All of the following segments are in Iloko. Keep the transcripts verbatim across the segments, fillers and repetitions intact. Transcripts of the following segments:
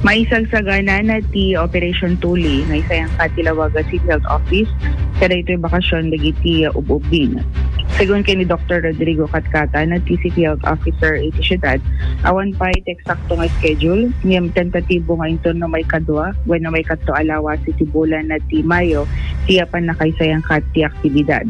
Maisagsaganana ti Operation Tuli nga isayangkat ti lawaga City Health Office kadaytoy bakasyon dagiti ubbing. Segun ken ni Doktor Rodrigo Katcatan a ti City Health Officer iti siudad, awan pay ti eksakto nga schedule, ngem tentatibo nga inton no maikadua wenno maikatlo a lawas iti bulan na ti Mayo ti pannakaisayangkat ti aktibidad.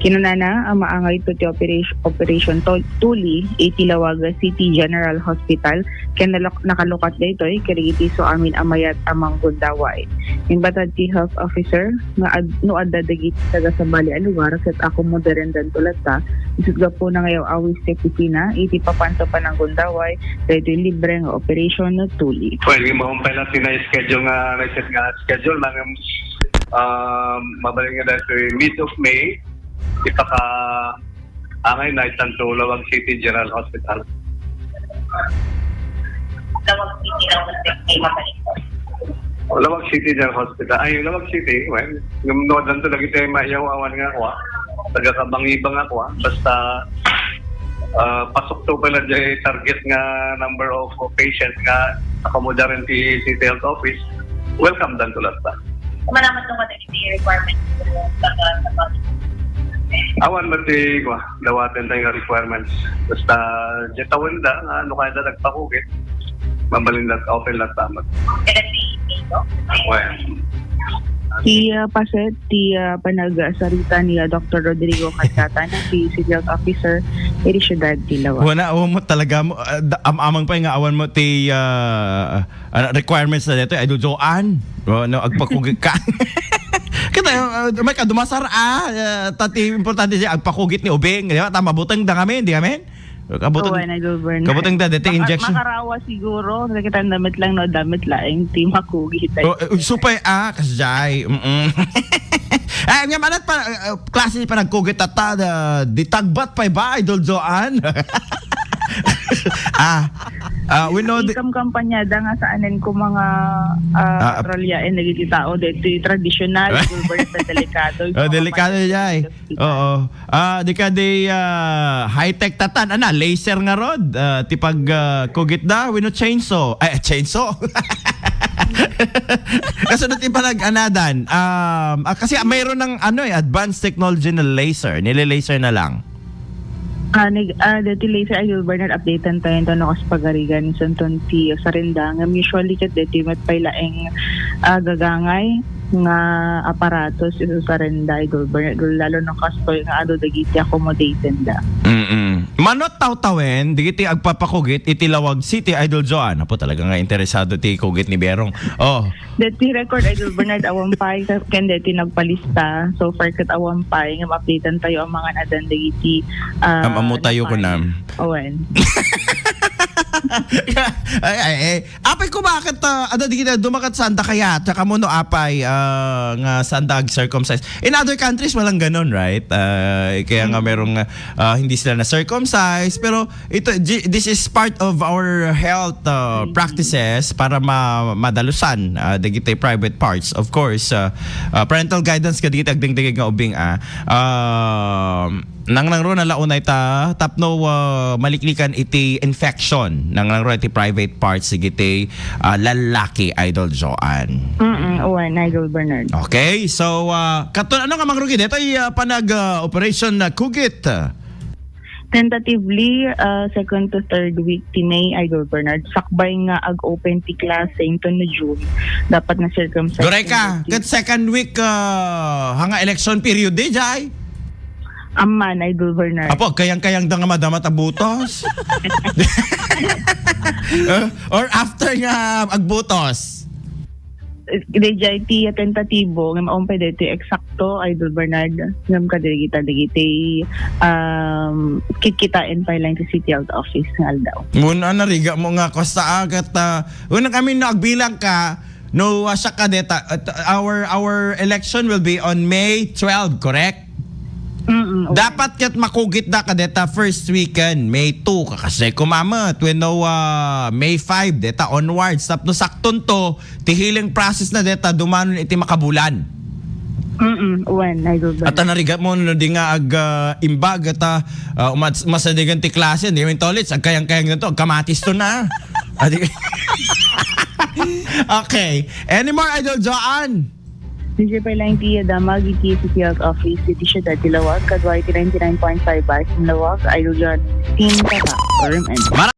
Kinunana a maangayto ti operation, Operation Tol-, Tuli iti lawaga City General Hospital ken nalok-, nakalukat daytoy kadagiti suamin a mayat a manggundaway. Imbatad ti health officer nga ad-, no adda dagiti taga-sabali a lugar ket akomodarendanto latta, isut' gapuna nga yaw-awis ti opisina iti papanto pananggundaway daytoy libre nga operation no Tuli. Well, yung mga pala tinay schedule nga, reset nga schedule, mga, um, mabalin nga daytoy mid of May, ipaka- Angay na itan to Lawag City General Hospital. Lawag City lang ang may mabalik. O, Lawag City General Hospital. Ay, Lawag City, well, yung nodan to lagi tayo mayaw-awan nga ako, ah. Taga-Kabangibang ako, ah. Basta, ah, pasok to pala di target nga number of patients nga akomodaran ti City Health Office. Welcome dan to latta. Manamat naman ang requirements ko sa, sa, sa, Awan man ti, kwa, dawaten tayo nga requirements. Basta, di tawen da, nga ano kaya da nagpakugit, mabalin dat, open lang tamat. Kaya si, no? Well. Ti, ah, paset, ti, ah, panagsarita ni, ah, Doktor Rodrigo Katcatan, ti City Health Officer, iri siudad ti Lawa. Wala, awan mo talaga mo, ah, da-, am-, amang pa nga awan mo ti, ah, Ano, requirements na dito, Idol Joan? O, no, agpakugit ka. Kita, uh, may ka dumasar, ah, uh, tati importante siya, agpakugit ni Ubing, di ba? Tama, buteng da kami, di kami? Kabuteng, Awan, Idol Bernard. Kabuteng da, dito Maka-, injection. Makarawa siguro, nakita damit lang, no, damit laeng, ti makugit. Oh, uh, supay, ah, kasjay. Mm-mm. Ay, nga manat pa, uh, uh, klase pa nagkugit tata, da, di tagbat pa ba, Idol Joan? Ah, ah, we know the Ikam kampanyada nga saanen ko mga, ah, Ah, ah. Ralyaen dagiti tao, daytoy tradisyonal, Idol Bernard, delikado. Oh, delikado, jay. Oo. Ah, di ka di, ah, high-tech tatan. Ana, laser nga rod. Ah, ti pag, ah, kugit da, wenno chainsaw. Ay, chainsaw. Kasunod ti panag-anadan. Um, ah, kasi mayroon ng, ano, eh, advanced technology na laser. Nile-laser na lang. Ah, nag-, ah, deti later, Idol Bernard, updatean tayo ito, no, kas pagarigan, isunton ti sarenda. Ngem usually ket deti met pay laeng, ah, gagangay nga aparatos isu sarenda, Idol Bernard, lalo no kastoy nga adu dagiti accommodated da. Mm-mm. Manot tawtawen, digiti agpapakugit iti Lawag City, Idol Joan. Apo, talaga nga interesado ti kugit ni Berong. Oh, Deti record, Idol Bernard, awan pay, ka-, ken deti nagpalista. So far, ket awan pay, nga ma-updatean tayo ang mga nadan dagiti, ah, Am-, ammo tayo napay. Kunam. Awan. Ay, ay, eh. Apay ko bakit, ah, ada di kita dumakat sanda kaya, tsaka mo no apay, ah, nga sanda ag-circumcise. In other countries, walang ganon, right? Ah, kaya nga Mm. merong, ah, hindi sila na-circumcise, pero Ito, gi-, this is part of our health, uh, Mm. practices para ma-, madalusan, uh, dagiti private parts. Of course, uh, uh, parental guidance kadagiti agdingdingig nga ubing, ah. Um, nangnangro na launay ta, tapno, uh, maliklikan iti infection. Nangnangro iti private parts, dagiti, uh, lalaki, Idol Joan. Mm-mm, uwan, Idol Bernard. Okay, so, uh, katon, ano nga mangrugi? Dito, uh, panag, uh, operation na kugit. Tentatively, ah, second to third week ti May, Idol Bernard. Sakbay nga ag-open ti klase inton no June, dapat na circumcised Goreka, ti ket second week, ah, hanga election period, di, jay? Amman, Idol Bernard. Apo, kayang-kayang da nga madama ta butos? Eh, or after nga agbutos? Dayjay ti tentatibo, ngem awan pay daytoy eksakto, Idol Bernard, ngem kadagita dagiti, um, kitkitaen pay laeng ti City Health Office nga aldaw. Muna, narigat mo nga, kasta, ah, ket, ah, una kami no agbilang ka, no, ah, siya ka deta, at our, our election will be on May twelve, correct? Mm, okay. Dapat ket makugit da kadeta first weekend, May two, kakasay kumamet, wenno, ah, May five, deta onwards. Tapno sakton to, ti healing process na deta, dumanon iti makabulan. Mm, uwan, Idol Bernard. At narigat mo, no, di nga ag, ah, imbag, at, ah, ah, umas-, masadigan ti klase, di mo intolits, agkayang-kayang na to, agkamatis to na. Adi-, Okay. Any more, Idol Joanne? D J Perlain Pia Damag, iti City Hall Office, iti Siyudad ti Laoag, kadua iti ninety-nine point five Bars in Laoag, Idol John, Team Tata, Room and